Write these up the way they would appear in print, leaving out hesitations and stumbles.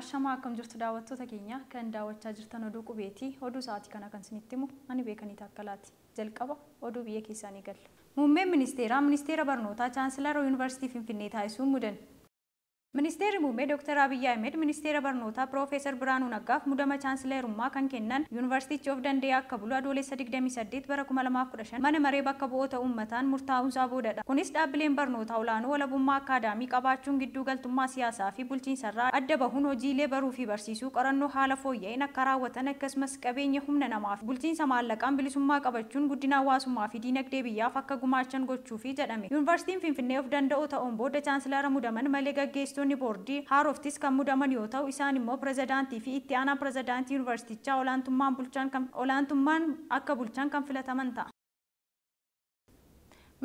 Ashamaa akkam jirtu daawwattoota keenya kan daawwachaa jirtan oduu qubeetii oduu sa'aatii kana kan isinitti himu ani beekanii taakkalaati. Jalqaba oduu biyya keessaa ni galla. Muummeen ministeeraa ministeera barnootaa chaansilara yuunivarsiitii Finfinnee taasisuun mudan. Ministeerri muummee Dr. Abiyyi Ahmed ministeera barnootaa Piroofeesar Biraanuu Naggaaf mudama chaansileerummaa kan kennan yuunivarsiitichi of danda'ee akka bulu adoolessa 28 bara 2015 mana maree bakka bu'oota uummataan murtaa'uunsaa boodadha. Kunis dhaabbileen barnootaa olaanoo walabummaa akaadaamii qabaachuun gidduu galtummaa siyaasaa fi bulchiinsarraa adda bahuun hojiilee baruu fi barsiisuu qorannoo haala fooyya'een akka raawwatan akkasumas qabeenya humna namaa fi bulchiinsa maallaqaan bilisummaa qabachuun guddina hawaasummaa fi diinagdee biyyaaf akka gumaachan gochuufi jedhame. Yuunivarsiitiin Finfinnee of danda'u ta'uun booda chaansilara mudaman malee gaggeessitoonni boordii haaroftis kan mudaman yoo ta'u isaan immoo pirezidaantii fi itti aanaa pirezidaantii yuunivarsiitichaa olaantummaan akka bulchan kan filataman ta'a.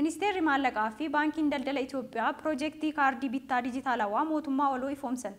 Ministeerri maallaqaa fi baankiin daldala Itoophiyaa piroojeektii kaardii bittaa dijitaalawaa mootummaa waloo ifoomsan.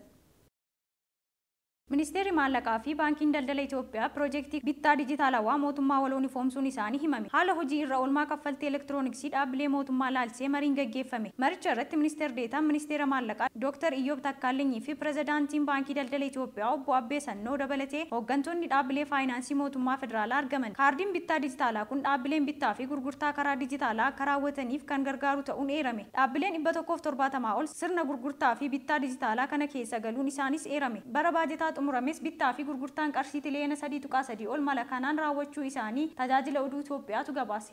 Ministeerri maallaqaa fi baankiin daldala Itoophiyaa piroojeektii bittaa dijitaalawaa mootummaa waloon ifoomsuun isaanii himame. Haala hojii irra oolmaa kaffaltii elektirooniksii dhaabbilee mootummaa laalchisee mariin gaggeeffame. Maricha irratti ministeer deetaan ministeera maallaqaa Dr. Iyyoob Takkaallinyii fi pirezidaantiin baankii daldala Itoophiyaa obbo Abbee Sannoo dabalatee hooggantoonni dhaabbilee faayinaansii mootummaa federaalaa argaman. Kaardiin bittaa dijitaalaa kun dhaabbileen bittaa fi gurgurtaa karaa dijitaalaa akka raawwataniif kan gargaaru ta'uun eerame. Dhaabbileen 170 ol sirna gurgurtaa fi bittaa dijitaalaa kana keessa galuun isaanis eerame. Bara baajetaa xumurames bittaa fi gurgurtaan qarshii tiliyoona 3.3 ol mala kanaan raawwachuu isaanii tajaajila oduu Itoophiyaatu gabaase.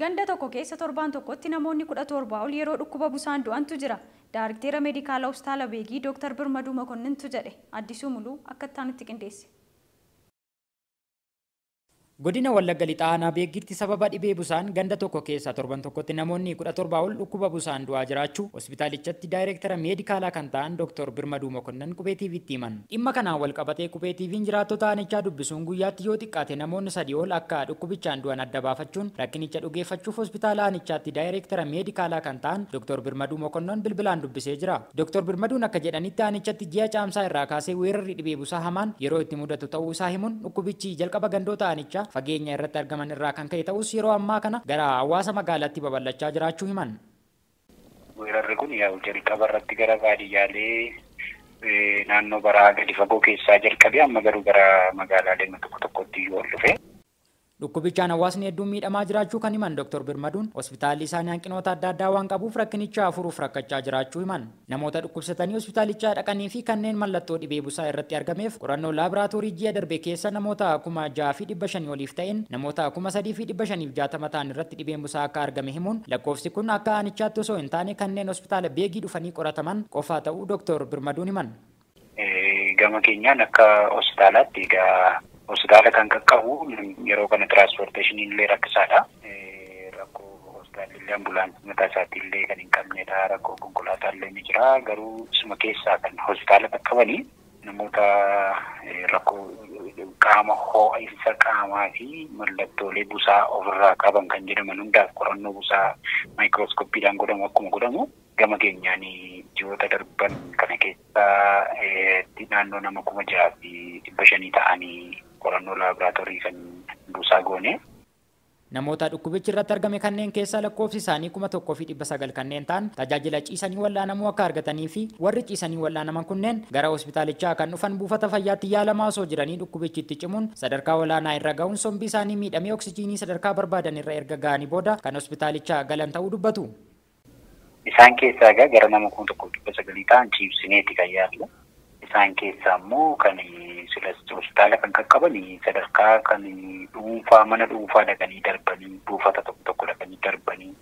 Ganda tokko keessa torbaan tokkotti namoonni 17 ol yeroo dhukkuba busaan du'antu jira. Daarikteera meedikaala hospitaala Beegii Dr. Birmaduu Mokonnintu jedhe. Addisuu Muluu akka itti qindeesse. Godina Wallagga Lixaa aanaa Beeggiitti sababa dhibee busaan ganda tokko keessa torban tokkotti namoonni 17 ol dhukkuba busaan du'aa jiraachuu hospitaalichatti daayireektara meedikaalaa kan ta'an Dr. Birmaduu Mokonnon Qubee TV'tti himan. Dhimma kanaan wal qabatee Qubee TV'n jiraattota aanichaa dubbisuun guyyaatti yoo xiqqaate namoonni 3 ol akka dhukkubichaan du'an adda baafachuun rakkinicha dhugeeffachuuf hospitaala aanichaatti daayireektara meedikaalaa kan ta'an Dr. Birmaduu Mokonnon bilbilaan dubbisee jira. Dr. Birmaduun akka jedhanitti aanichatti ji'a caamsaa irraa kaasee weerarri dhibee busaa hamaan yeroo itti mudatu ta'uu isaa himuun dhukkubichi jalqaba gandoota aanichaa fageenya irratti argaman irraa kan ka'e ta'us yeroo ammaa kana gara hawaasa magaalaatti babal'achaa jiraachuu himan. Weerarri kun jalqaba irratti gara baadiyyaalee naannoo baraa gadi fagoo keessaa jalqabee amma garuu gara magaalaalee tokko tokkotti iyyuu ol dhufe. Dhukkubichaan hawaasni hedduun miidhamaa jiraachuu kan himan Dr. Birmaduun hospitaalli isaanii hanqinoota adda addaa waan qabuuf rakkinicha furuuf rakkachaa jiraachuu himan. Namoota dhukkubsatanii hospitaalichaa dhaqanii fi kanneen mallattoo dhibee busaa irratti argameef qorannoo laaboraatoorii ji'a darbe keessa namoota 6,500 oliif ta'een namoota 3,560 ta'an irratti dhibeen busaa akka argame himuun lakkoofsi kun akka aanichaatti osoo hin taane kanneen hospitaala Beegii dhufanii qorataman qofaa ta'uu Dr. Birmaduun himan. Gama keenyaan akka hospitaalaatti egaa hospitaala kan qaqqabu yeroo kana tiraanspoorteeshiniin illee rakkisaadha. Rakkoo hospitaalli illee ambulaansii mataa isaatii illee kan hin qabnedha. Rakkoo konkolaataa illee ni jira. Garuu isuma keessaa kan hospitaala qaqqabanii namoota rakkoo qaama ho'insa qaamaa fi mallattoolee busaa ofirraa qaban kan jedhaman hundaaf qorannoo busaa maayikirooskooppiidhaan godhamu akkuma godhamu gama keenyaan ji'oota darban kana keessa naannoo nama 6,500 ta'anii qorannoo laaboraatoorii kan busaa goone. Namoota dhukkubichi irratti argame kanneen keessaa lakkoofsi isaanii 1,900 kanneen ta'an tajaajila ciisanii wal'aanamuu akka argatanii fi warri ciisanii wal'aanaman kunneen gara hospitaalichaa kan dhufan buufata fayyaatti yaalamaa osoo jiranii dhukkubichi itti cimuun sadarkaa olaanaa irra ga'uun sombi isaanii miidhamee oksijiinii sadarkaa barbaadan irra erga ga'anii booda kan hospitaalichaa galan ta'uu dubbatu. Isaan keessaa egaa gara nama 1,900 ta'an ciibsineeti kan yaallu. Isaan keessaa immoo kan hospitaala kan qaqqaban sadarkaa kan dhuunfaa mana dhuunfaa dhaqanii darbanii buufata tokko tokko dhaqanii darbanii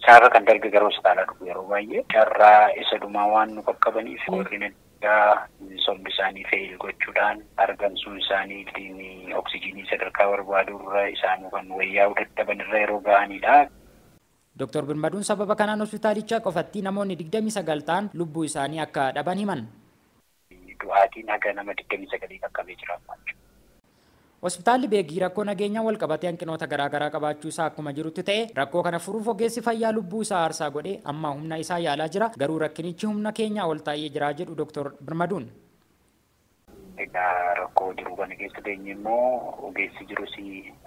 isaarra kan darbe gara hospitaalaa dhufu yeroo baay'ee carraa isa dhumaa waan nu qaqqabaniif warreen addaa sombi isaanii fe'il gochuudhaan argamsuun isaanii ittiin oksijiinii sadarkaa barbaadurra isaanuu kan wayyaa'uu dadhaban irra yeroo ga'anidha. Dr. Birmaduun sababa kanaan hospitaalichaa qofatti namoonni 29 ta'an lubbuu isaanii akka dhaban himan. Du'aatiin haga nama 29 qaqqabee jira. Hospitaalli Beegii rakkoo nageenyaa wal qabatee hanqinoota garaagaraa qabaachuu isaa akkuma jirutti ta'e rakkoo kana furuuf ogeessi fayyaa lubbuu isaa aarsaa godhee amma humna isaa yaalaa jira. Garuu rakkinichi humna keenyaa ol taa'ee jira jedhu Dr. Birmaduun. Egaa rakkoo jiru kana keessa teenye immoo ogeessi jirus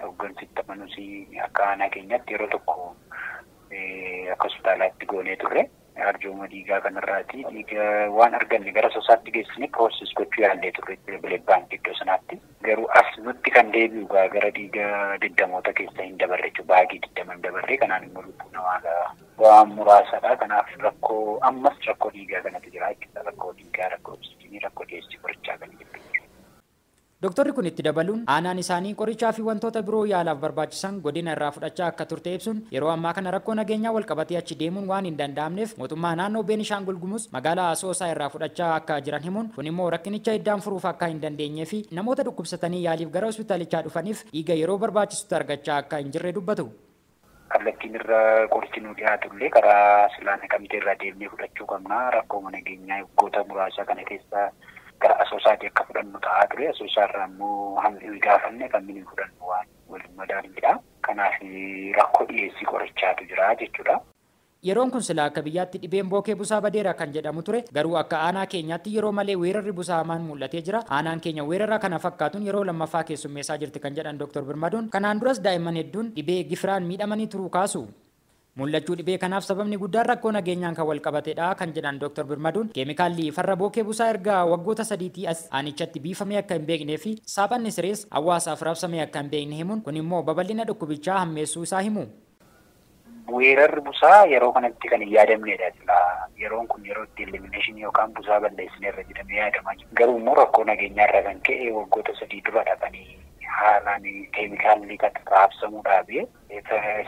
hooggansi itti amanus akka aanaa keenyatti yeroo tokko Akka hospitaalaatti goonee turre. Arjooma dhiigaa kanarraati dhiiga waan arganne gara Asoosaatti geessine process gochuu yaallee turre blood baankii iddoo sanaatti. Garuu as nutti kan deebi'u gara dhiiga digdamoota keessa hin dabarre jechuudha. Baagii 20 hin dabarre, kanaan immoo lubbuu namaa waan muraasadha. Kanaaf rakkoo ammas rakkoo dhiigaa kanatu jira jechuudha. Rakkoo dhiigaa, rakkoo oksijiinii, rakkoo dhiyeessii qorichaa kan jiru. Dooktarri kun itti dabaluun aanaan isaanii qorichaa fi wantoota biroo yaalaaf barbaachisan godina irraa fudhachaa akka turte ibsuun yeroo ammaa kana rakkoo nageenyaa wal qabatee achi deemuun waan hin danda'amneef mootummaa naannoo Beenishaangul Gumuz magaalaa Asoosaa irraa fudhachaa akka jiran himuun kun immoo rakkinicha hiddaan furuuf akka hin dandeenyee fi namoota dhukkubsatanii yaaliif gara hospitaalichaa dhufaniif dhiiga yeroo barbaachisutti argachaa akka hin jirre dubbatu. Kallattiin irra qorichi nu dhiyaatu illee karaa silaa Naqamtee irraa deemnee fudhachuu qabna. Rakkoo nageenyaa waggoota muraasa kana keessa gara Asoosaatti akka fudhannu ta'aa ture. Asoosaa irraa immoo hammi gaafanne kan nuyi fudhannu waan waliin madaalidha. Kanaaf rakkoo dhiyeessii qorichaatu jira jechuudha. Yeroon kun silaa akka biyyaatti dhibeen bookee busaa badeera kan jedhamu ture, garuu akka aanaa keenyaatti yeroo malee weerarri busaa hamaan mul'atee jira. Aanaan keenya weerara kana fakkaatuun yeroo lammaffaa keessummeessaa jirti kan jedhan Dooktar Birmaduun kanaan duras daa'imman hedduun dhibee gifiraan miidhamanii turuu kaasu. Mul'achuu dhibee kanaaf sababni guddaan rakkoo nageenyaan kan wal qabatedha kan jedhan Dooktar Birmaduun keemikaalli farra bookee busaa erga waggoota 3 as aanichatti biifamee akka hin beeknee fi saaphanni sirees hawaasaaf raabsamee akka hin beekne himuun kun immoo babal'ina dhukkubichaa hammeessuu isaa himu. Weerarri busaa yeroo kanatti kan hin yaadamnedha. Yeroon kun yeroo itti elimination yookaan busaa balleessineerra jedhamee yaadamaa jira. Garuu immoo rakkoo nageenyaarra kan ka'e waggoota 3 duradha kan haalaan keemikaalli kan raabsamuu dhaabee.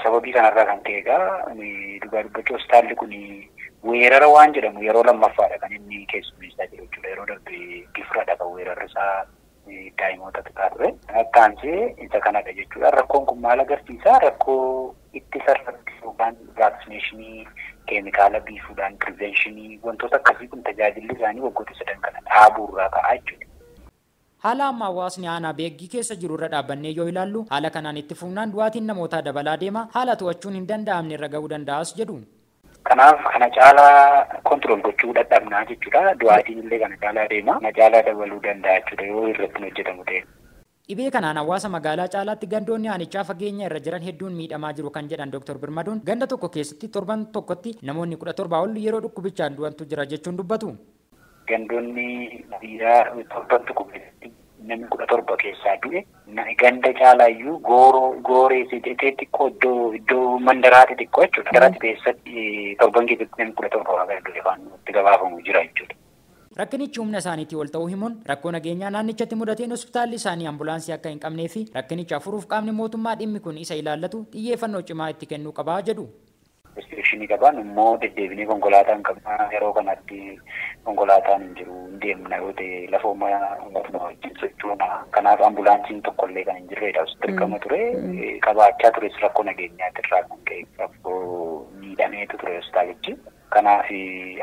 Sababii kanarraa kan ka'e egaa dhugaa dubbachuu hospitaalli kun weerara waan jedhamu yeroo lammaffaadha kan inni keessummeessaa jiru jechuudha. Yeroo darbe gifiradha kan weerarri isaa daa'imoota xiqqaa ture. Akkaansee isa kanadha jechuudha. Rakkoon kun maal agarsiisa? Rakkoo ittisa irratti yookaan vaaksineeshinii keemikaala biifuudhaan piriveenshinii wantoota akkasii kun tajaajilli isaanii waggoota 3 kana dhaabuurraa ka'aa jechuudha. Haala amma hawaasni aanaa Beeggii keessa jiru irra dhaabbannee yoo ilaallu haala kanaan itti fufnaan du'aatiin namootaa dabalaa deema, haala to'achuun hin danda'amne irra ga'uu danda'as jedhu. Kanaaf kana caalaa kontirool gochuu dadhabnaa jechuudha. Du'aatiin illee kana caalaa deema. Kana caalaa dabaluu danda'a jechuudha yoo irratti hin hojjetamu ta'e. Dhibee kanaan hawaasa magaalaa caalaatti gandoonni aanichaa fageenya irra jiran hedduun miidhamaa jiru kan jedhan Dooktar Birmaduun ganda tokko keessatti torban tokkotti namoonni 17 ol yeroo dhukkubichaan du'antu jira jechuun dubbatu. Gandoonni guyyaa torban tokko keessatti namni 17 keessaa du'e ganda caalaayyuu gooree xixiqqoo iddoo mandaraa xixiqqoo jechuudha. Mandaraa keessatti torban keessatti namni 17 waa gara du'e waan itti gabaafamu jira jechuudha. Rakkinichi humna isaaniitii ol ta'uu himuun rakkoo nageenyaa naannichatti mudateen hospitaalli isaanii ambulaansii akka hin qabnee fi rakkinicha furuuf qaamni mootummaa dhimmi kun isa ilaallatu xiyyeeffannoo cimaa itti kennuu qabaa jedhu. Restrikshinii qaban immoo deddeebinee konkolaataa hin qabna. Yeroo kanatti konkolaataan hin jiru, hin deemna yoo ta'e lafa uummata wajjin sochoona. Kanaaf ambulaansiin tokkollee kan hin jirredha. Dirqama ture qabaachaa tures rakkoo nageenyaatirraa kan ka'e rakkoo miidhameetu ture hospitaalichi. Kanaaf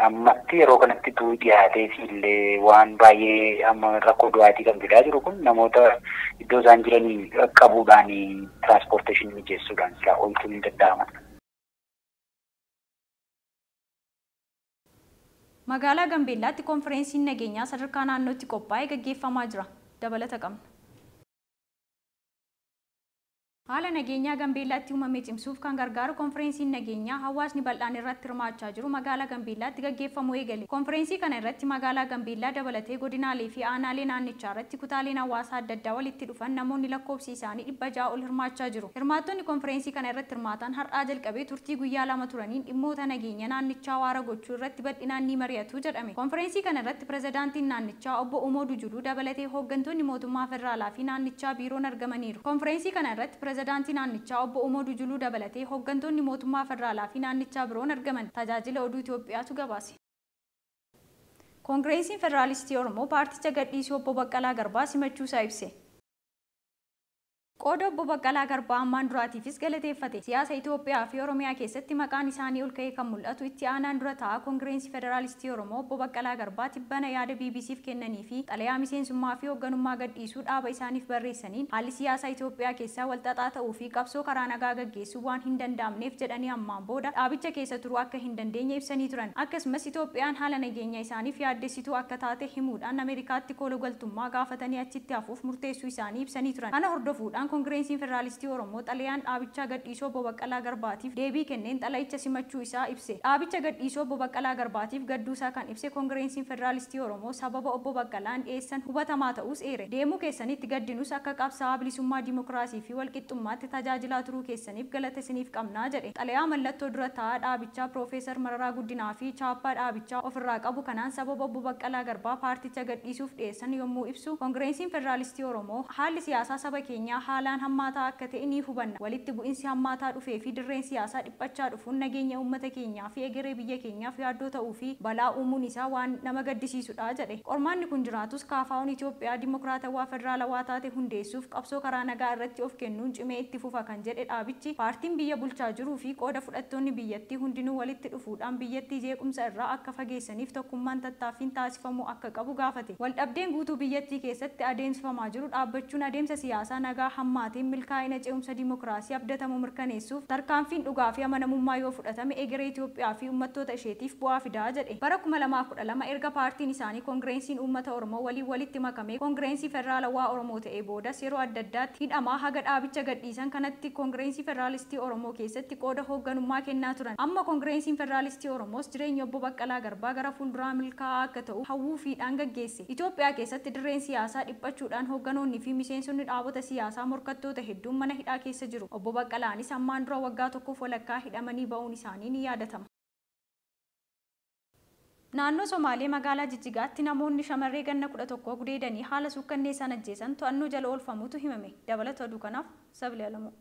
ammatti yeroo kanatti du'i dhiyaatee fi illee waan baay'ee amma rakkoo du'aatii kan fidaa jiru kun namoota iddoo isaan jiranii qaqqabuudhaan tiraanspoorteeshinii mijeessuudhaan silaa oolchuun hin danda'ama. Magaalaa Gambeellaatti konfereensiin nageenyaa sadarkaa naannootti qophaa'ee gaggeeffamaa jira. Dabalata qabna. Haala nageenyaa Gambeellaatti uumame cimsuuf kan gargaaru konfereensiin nageenyaa hawaasni bal'aan irratti hirmaachaa jiru magaalaa Gambeellaatti gaggeeffamuu eegale. Konfereensii kana irratti magaalaa Gambeellaa dabalatee godinaalee fi aanaalee naannichaa irratti kutaaleen hawaasaa adda addaa walitti dhufan namoonni lakkoofsi isaanii 600 ol hirmaachaa jiru. Hirmaattonni konfereensii kana irratti hirmaatan har'aa jalqabee turtii guyyaa 2 turaniin dhimmoota nageenya naannichaa waara gochuu irratti bal'inaan ni mari'atu jedhame. Konfereensii kana irratti pirezidaantiin naannichaa obbo Umoo Dujuluu dabalatee hooggantoonni mootummaa federaalaa fi naannichaa biiroon argamaniiru. Konfereensii kana irratti pirezidaantii naannichaa obbo Umoo Dujuluu dabalatee hooggantoonni mootummaa federaalaa fi naannichaa biroon argaman. Tajaajila oduu Itoophiyaatu gabaase. Koongireesiin Federaalistii Oromoo paarticha gadhiisuu obbo Baqqalaa Garbaa simachuu isaa ibse. Qooda obbo Baqqalaa Garbaa ammaan duraatiifis galateeffate. Siyaasa Itoophiyaa fi Oromiyaa keessatti maqaan isaanii ol ka'ee kan mul'atu itti aanaan dura ta'a Koongireesii Federaalistii Oromoo obbo Baqqalaa Garbaa tibbana yaada BBCf kennanii fi xalayaa miseensummaa fi hoogganummaa gadhiisuu dhaaba isaaniif barreessaniin haalli siyaasa Itoophiyaa keessaa walxaxaa ta'uu fi qabsoo karaa nagaa gaggeessuu waan hin danda'amneef jedhanii ammaan booda dhaabicha keessa turuu akka hin dandeenye ibsanii turan. Akkasumas Itoophiyaan haala nageenya isaaniif yaaddessituu akka taate himuudhaan Ameerikaatti kooluu galtummaa gaafatanii achitti hafuuf murteessuu isaanii ibsanii turan. Kana hordofuudhaan Koongireensiin Federaalistii Oromoo xalayaan dhaabichaa gadhiisoo Obbo Baqqalaa Garbaatiif deebii kenneen xalayicha simachuu isaa ibse. Dhaabicha gadhiisoo Obbo Baqqalaa Garbaatiif gadduu isaa kan ibse Koongireensiin Federaalistii Oromoo sababa Obbo Baqqalaan dhiyeessan hubatamaa ta'us eere. Deemuu keessanitti gaddinus akka qabsaa'aa bilisummaa dimookiraasii fi walqixxummaatti tajaajilaa turuu keessaniif galata isiniif qabnaa jedhe. Xalayaa mallattoo dura taa'aa dhaabichaa Piroofeesar Mararaa Guddinaa fi chaappaa dhaabichaa ofirraa qabu kanaan sababa Obbo Baqqalaa Garbaa paarticha gadhiisuuf dhiyeessan yommuu ibsu Koongireensiin Federaalistii Oromoo haalli siyaasaa saba keenyaa haalaan hammaataa akka ta'e ni hubanna. Walitti bu'insi hammaataa dhufee fi dirreen siyaasaa dhiphachaa dhufuun nageenya uummata keenyaa fi egeree biyya keenyaaf yaaddoo ta'uu fi balaa uumuun isaa waan nama gaddisiisudha jedhe. Qormaanni kun jiraatus KFO'n Itoophiyaa dimokiraatawaa federaalawaa taate hundeessuuf qabsoo karaa nagaa irratti of kennuun cimee itti fufa kan jedhe dhaabichi paartiin biyya bulchaa jiruu fi qooda fudhattoonni biyyattii hundinuu walitti dhufuudhaan biyyattii jeequmsa irraa akka fageessaniif tokkummaan tattaaffiin taasifamuu akka qabu gaafate. Waldhabdeen guutuu biyyattii keessatti adeemsifamaa jiru dhaabbachuun adeemsa siyaasaa nagaa hammaateen milkaa'ina ce'umsa dimookiraasii abdatamu mirkaneessuuf tarkaanfiin dhugaa fi amanamummaa yoo fudhatame egeree Itoophiyaa fi uummattoota isheetiif bu'aa fidaa jedhe. Bara 2012 erga paartiin isaanii Koongireensiin Uummata Oromoo waliin walitti makamee Koongireensi Federaalawaa Oromoo ta'ee boodas yeroo adda addaatti hidhamaa haga dhaabicha gadhiisan kanatti Koongireensi Federaalistii Oromoo keessatti qooda hoogganummaa kennaa turan. Amma Koongireensiin Federaalistii Oromoos jireenya Obbo Baqqalaa Garbaa gara fuulduraa milkaa'aa akka ta'u hawwuufiidhaan gaggeesse. Itoophiyaa keessatti dirreen siyaasaa dhiphachuudhaan hoogganoonni fi miseensonni dhaabota siyaasaa morkattoota hedduun mana hidhaa keessa jiru. Obbo Baqqalaanis ammaan dura waggaa tokkoof walakkaa hidhamanii ba'uun isaanii ni yaadatama. Naannoo Somaalee magaalaa Jijjigaatti namoonni shamarree ganna 11 gudeedanii haala suukkanneessaan ajjeesan to'annoo jala oolfamuutu himame. Dabalata oduu kanaaf Sablee Alamuu.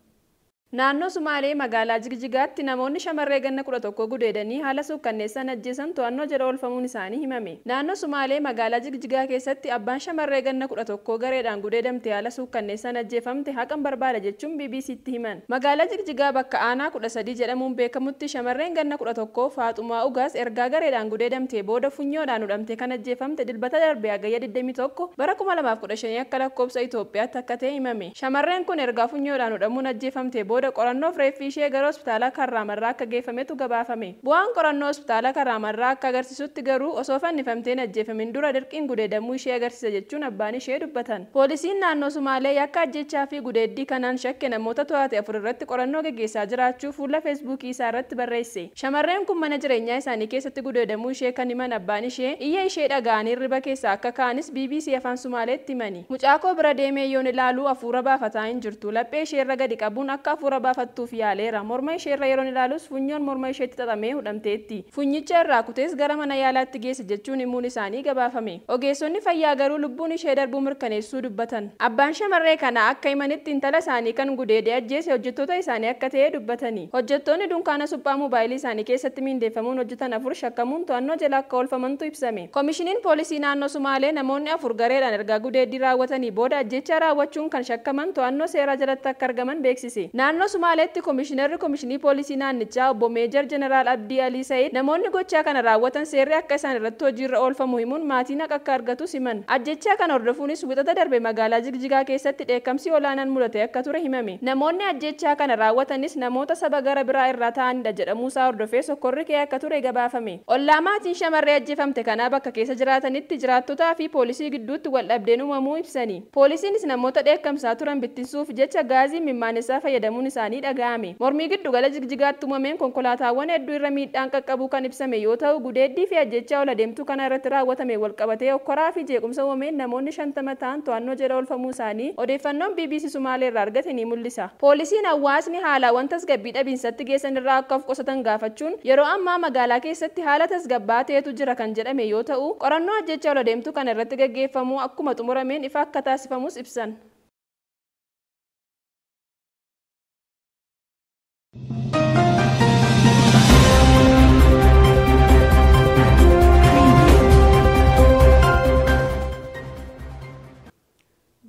Naannoo Sumaalee magaalaa Jigjigaatti namoonni shamarree ganna 11 gudeedanii haala suukkanneessaan ajjeesan to'annoo jala oolfamuun isaanii himame. Naannoo Sumaalee magaalaa Jigjigaa keessatti abbaan shamarree ganna 11 gareedhaan gudeedamte haala suukkanneessaan ajjeefamte haqan barbaada jechuun BBCtti himan. Magaalaa Jigjigaa bakka aanaa 13 jedhamuun beekamutti shamarreen ganna 11 Faaxumaa Ugaas ergaa gareedhaan gudeedamte booda funyoodhaan hudhamte kan ajjeefamte dilbata darbe hagayya 21 bara 2015 akka lakkoofsa Itoophiyaatti akka ta'e himame. Shamarreen kun ergaa funyoodhaan hudhamuun ajjeefamte booda qorannoof reeffi ishee gara hospitaala Karraamarraa akka geeffametu gabaafame. Bu'aan qorannoo hospitaala Karraamarraa akka agarsiisutti garuu osoo fannifamteen ajjeefamin dura dirqiin gudeedamuu ishee agarsiisa jechuun abbaan ishee dubbatan. Poolisiin naannoo Sumaalee yakka ajjechaa fi gudeeddii kanaan shakke namoota to'ate afur irratti qorannoo gaggeessaa jiraachuu fuula Feesbuukii isaa irratti barreesse. Shamarreen kun mana jireenyaa isaanii keessatti gudeedamuu ishee kan himan abbaan ishee iyya ishee dhaga'anii hirriba keessaa akka ka'anis BBC afaan Sumaaleetti himani. Mucaa koo bira deemee yoon ilaalu hafuura baafataa hin jirtu. Laphee ishee irra gadi qabuun akka hafuura baafattuuf yaaleera. Morma isheerra yeroon ilaalus funyoon morma isheetti xaxamee hudhamteetti. Funyicha irraa kutees gara mana yaalaatti geesse jechuun himuun isaanii gabaafame. Ogeessonni fayyaa garuu lubbuun ishee darbuu mirkaneessuu dubbatan. Abbaan shamarree kana akka himanitti intala isaanii kan gudeedee ajjeese hojjettoota isaanii akka ta'e dubbatani. Hojjettoonni dunkaana suphaa moobaayilii isaanii keessatti miindeeffamuun hojjetan afur shakkamuun to'annoo jala akka oolfamantu ibsame. Komishiniin poolisii naannoo Sumaalee namoonni afur gareedhaan ergaa gudeeddii raawwatanii booda ajjeechaa raawwachuun kan shakkaman to'annoo seeraa jalatti akka argaman beeksise. Naannoo Sumaaleetti komishinarri komishinii poolisii naannichaa obbo Meejar Jeneraal Abdii Alii Sayid namoonni gochaa kana raawwatan seerri akka isaan irratti hojiirra oolfamu himuun maatiin haqa akka argatu himan. Ajjechaa kana hordofuunis wixata darbe magaalaa Jigjigaa keessatti dheekkamsi olaanaan mudate akka ture himame. Namoonni ajjechaa kana raawwatanis namoota saba gara biraa irraa ta'anidha jedhamuusaa hordofee sokkorri ka'ee akka ture gabaafame. Ollaa maatiin shamarree ajjeefamte kanaa bakka keessa jiraatanitti jiraattotaa fi poolisii gidduutti wal dhabdeen uumamuu ibsani. Poolisiinis namoota dheekkamsaa turan bittinsuuf jecha gaazii mimmaanessaa fayyadamuun isaanii dhaga'ame. Mormii giddugala Jigjigaatti uumameen konkolaataawwan hedduu irra miidhaan qaqqabuu kan ibsame yoo ta'u gudeeddii fi ajjechaa ol adeemtuu kana irratti raawwatame wal qabatee okkoraa fi jeequmsa uumameen namoonni 50 ta'an to'annoo jala oolfamuu isaanii odeeffannoon BBC Sumaalee irraa argate ni mul'isa. Poolisiin hawaasni haalawwan tasgabbii dhabiinsatti geessan irraa akka of qusatan gaafachuun yeroo ammaa magaalaa keessatti haala tasgabbaa ta'etu jira kan jedhame yoo ta'u qorannoo ajjechaa ol adeemtuu kana irratti gaggeeffamu akkuma xumurameen ifa akka taasifamus ibsan.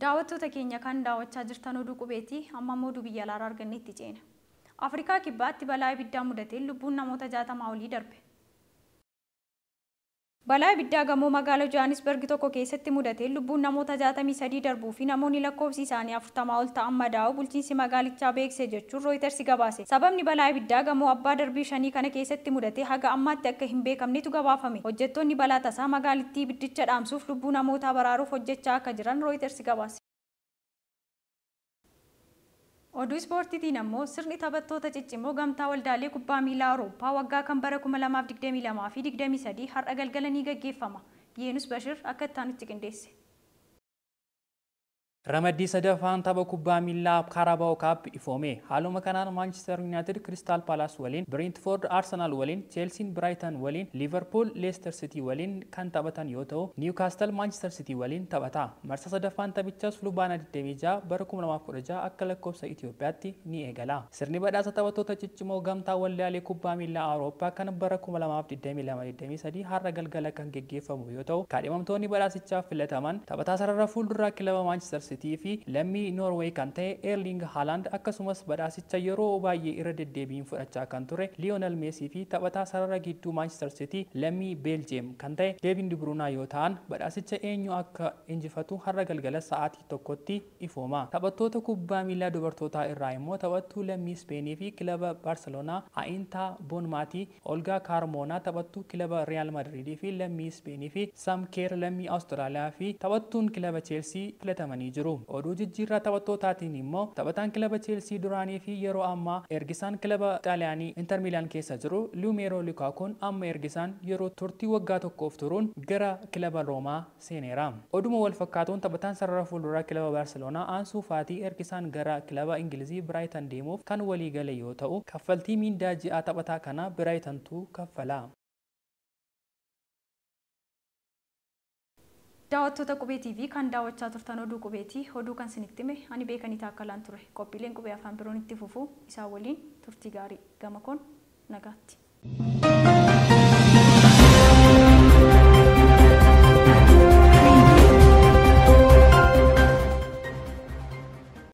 Daawwattoota keenya kan daawwachaa jirtan oduu qubeetii amma immoo oduu biyya alaa arganneetti ceena. Afrikaa kibbaatti balaa ibiddaa mudateen lubbuun namoota 60 olii darbe. Balaa ibiddaa gamoo magaalaa Johannesburg tokko keessatti mudateen lubbuun namoota 63 darbuu fi namoonni lakkoofsi isaanii 40 ol ta'an madaa'uu bulchiinsi magaalichaa beeksise jechuun Reuters gabaase. Sababni balaa ibiddaa gamoo abbaa darbii 5 kana keessatti mudate haga ammaatti akka hin beekamnetu gabaafame. Hojjettoonni balaa tasaa magaalittii ibiddicha dhaamsuuf lubbuu namootaa baraaruuf hojjechaa akka jiran Reuters gabaase. Oduu ispoortiitiin ammoo sirni taphattoota ciccimoo gamtaa waldaalee kubbaa miilaa Awurooppaa waggaa kan bara 2022 fi 23 har'a galgala ni gaggeeffama. Yeenus Bashir akka itti aanutti qindeesse. Ramaddii sadaffaan tapha kubbaa miilaa Carabao Cup ifoome. Haaluma kanaan Manchester United Crystal Palace waliin, Brentford Arsenal waliin, Chelsea Brighton waliin, Liverpool Leicester City waliin kan taphatan yoo ta'u, Newcastle Manchester City waliin taphata. Marsa sadaffaan taphichaas Fulbaana 26 bara 2016 akka lakkoofsa Itoophiyaatti ni eegala. Sirni badhaasa taphattoota ciccimoo gamtaa waldaalee kubbaa miilaa Awurooppaa kan bara 2022-23 har'a galgala kan geggeeffamu yoo ta'u, kaadhimamtoonni badhaasichaaf filataman taphataa sarara fuulduraa kilaba Manchester City fi lammii Noorweey kan ta'e Erling Haaland, akkasumas badhaasicha yeroo baay'ee irra deddeebiin fudhachaa kan ture Lionel Messi fi taphataa sarara gidduu Manchester City lammii Beeljeem kan ta'e Kevin De Bruyne yoo ta'an, badhaasicha eenyu akka injifatu har'a galgala sa'aatii 1tti ifooma. Taphattoota kubbaa miilaa dubartootaa irraa immoo taphattuu lammii Speenii fi kilaba Barcelonaa Ainta Bonmati, Olga Carmona taphattuu kilaba Real Madrid fi lammii Speenii fi Sam Kerr lammii Awustiraaliyaa fi taphattuun kilaba Chelsea filatamanii jiru. Oduu jijjiirraa taphattootaatiin immoo taphataan kilaba Chelsea duraanii fi yeroo ammaa ergisaan kilaba Xaaliyaanii Inter Milan keessa jiru Lumero Lukakuun amma ergisaan yeroo turtii waggaa tokkoof turuun gara kilaba Roomaa seeneera. Oduma wal fakkaatuun taphataan sarara fuulduraa kilaba Barcelonaa Ansu Fati ergisaan gara kilaba Ingilizii Brighton deemuuf kan walii gale yoo ta'u, kaffaltii miindaa ji'aa taphataa kana Brightontu kaffala. Daawwattoota Qubee TV kan daawwachaa turtan oduu qubeetii. Oduu kan isinitti hime ani Beekanii Taakkalaan ture. Qophiileen qubee afaan biroon itti fufuu isaa waliin turtii gaarii. Gama koon nagaatti.